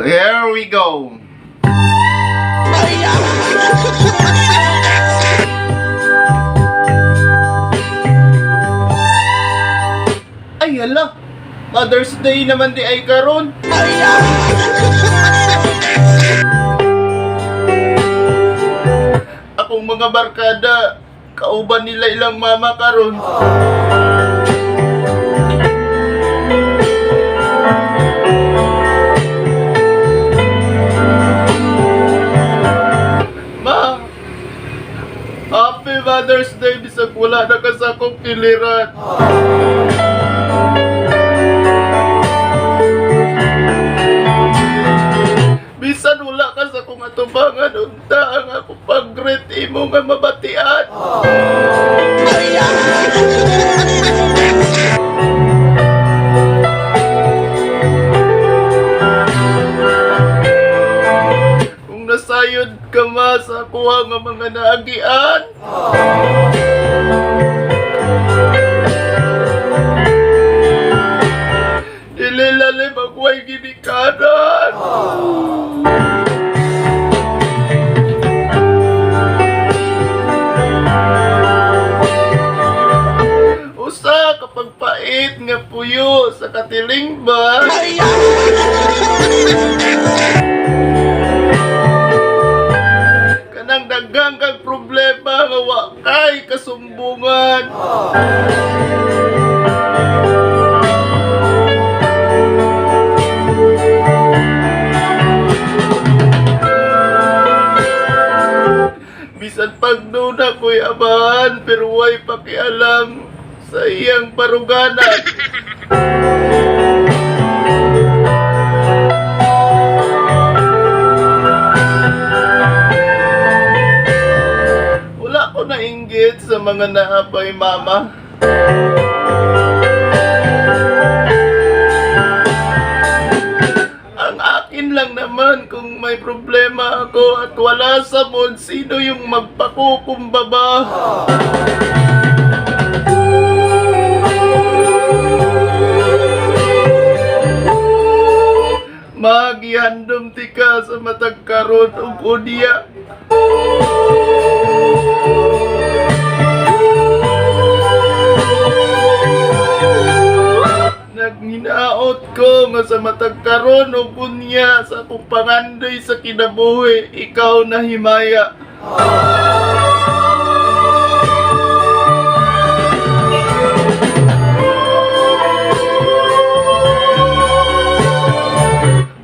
Here we go. Ay, hala. Mother's Day naman di ay karon. Akong mga barkada, kauban nila ilang mama karon. Ma, Happy Mother's Day bisag wala na ka sa akong kiliran. Bisan wala ka sa akong atubangan, unta ang akong pag-greet imo nga mabatian. Kung nasayod ka ma sa akuha nga mga naagian. Dili lalim ang way ginikanan. Usa kapag pait nga puyo sa katilingban. Kanang daghang kag problema nga wa kay kasumbungan. Bisan pagduna ko'y abahan, pero way pakialam sa iyang baruganan. Wala ko nainggit sa mga naapay, mama. Ang akin lang naman kung may problema ako at wala sa mood, sino yung magpakukumbaba? Magihandom ti ka sa matag karon ug unya. Nagninaot ko nga sa matag karon ug unya sa akong pangandoy sa kinabuhi, ikaw na himaya.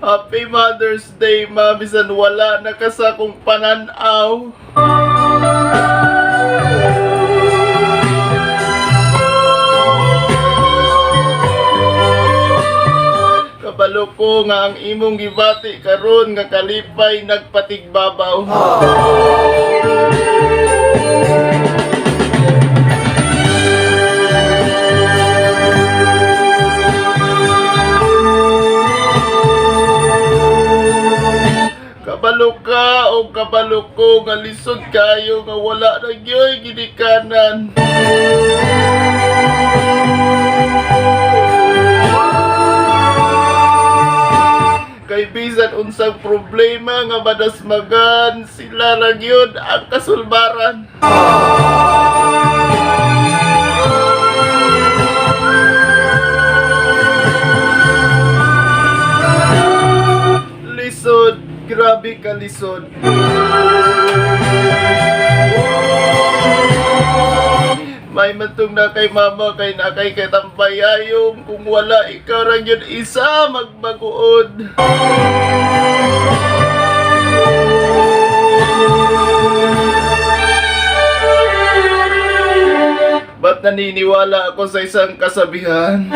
Happy Mother's Day, ma. Bisan wala na ka sa akong pananaw. Kabalo ko nga ang imong gibati karon nga kalipay nagpatigbabaw. Kabalo ka o kabalo ko nga lisod kayo nga wala na gyoy ginikanan. Kay bisan unsang problema nga madasmagan, sila ra gyud ang kasulbaran. Lisod, grabe ka lisod. May mantong na kay mama kay na kay kay tambayayong kung wala ikaw ra gyud isa magbaguod. Ba't naniniwala ako sa isang kasabihan?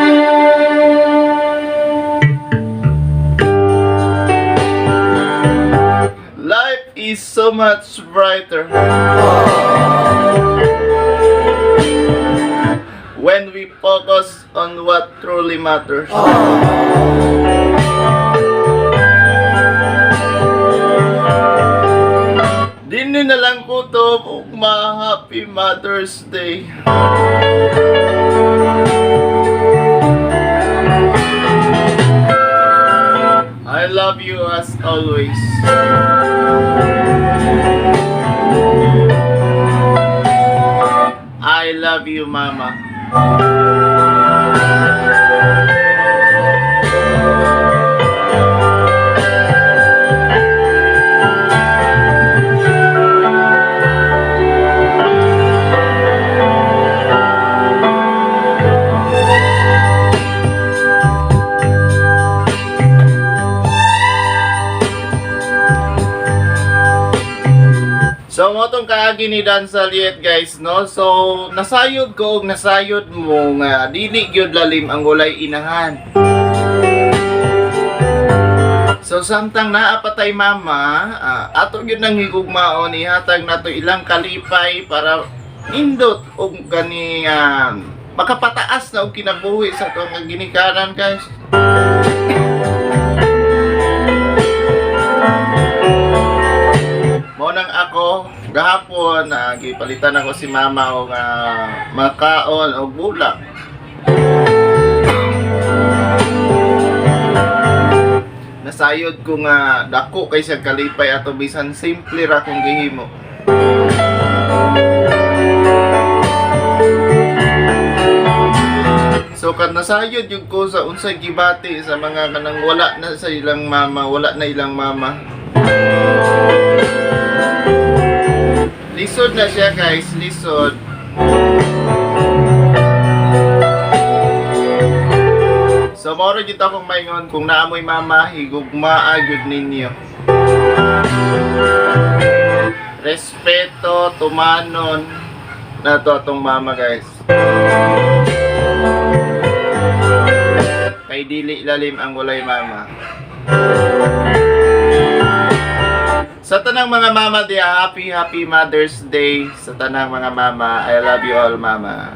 Life is so much brighter when we focus on what truly matters. Dini na lang ko to, ma. Happy Mother's Day. I love love you as always. I love you, Mama. So mao tong kaagi ni Dan Saliet, guys, no. So nasayod ko og nasayod mo nga dili gyud lalim ang walay inahan. So samtang naa pa tay mama, ato gyud nang higugmaon, ihatag nato ilang kalipay para nindot og kani makapataas na og kinabuhi sa atong ginikanan, guys. Mao nang ako gahapon na gipalitan ako si mama og makaon og bulak. Nasayod ko nga dako kay siya kalipay ato bisan simple ra kong gihimo. So kan nasayod jud ko sa unsay gibati sa mga kanang wala na sa ilang mama, wala na ilang mama. Lisod na siya, guys, lisod. So mao ra jud akong maingon, kung naa moy mama, higugmaa gyud ninyo. Respeto, tumanon nato atong mama, guys. Kay dili lalim ang walay mama. Sa tanang mga mama diya, happy happy Mother's Day sa tanang mga mama. I love you all, Mama.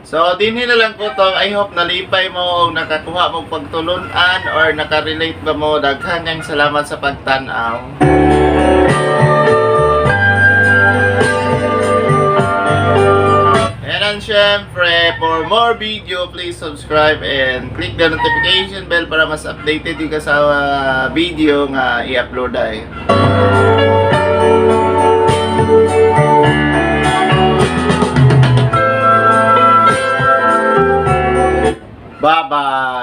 So, dinhi na lang ko tong. I hope nalipay mo o nakakuha mo pagtulunan or nakarelate ba mo. Daghan yang salamat sa pagtanaw. And then, syempre, for more video, please subscribe and click the notification bell para mas updated din ka sa video nga i-upload ay. Bye-bye!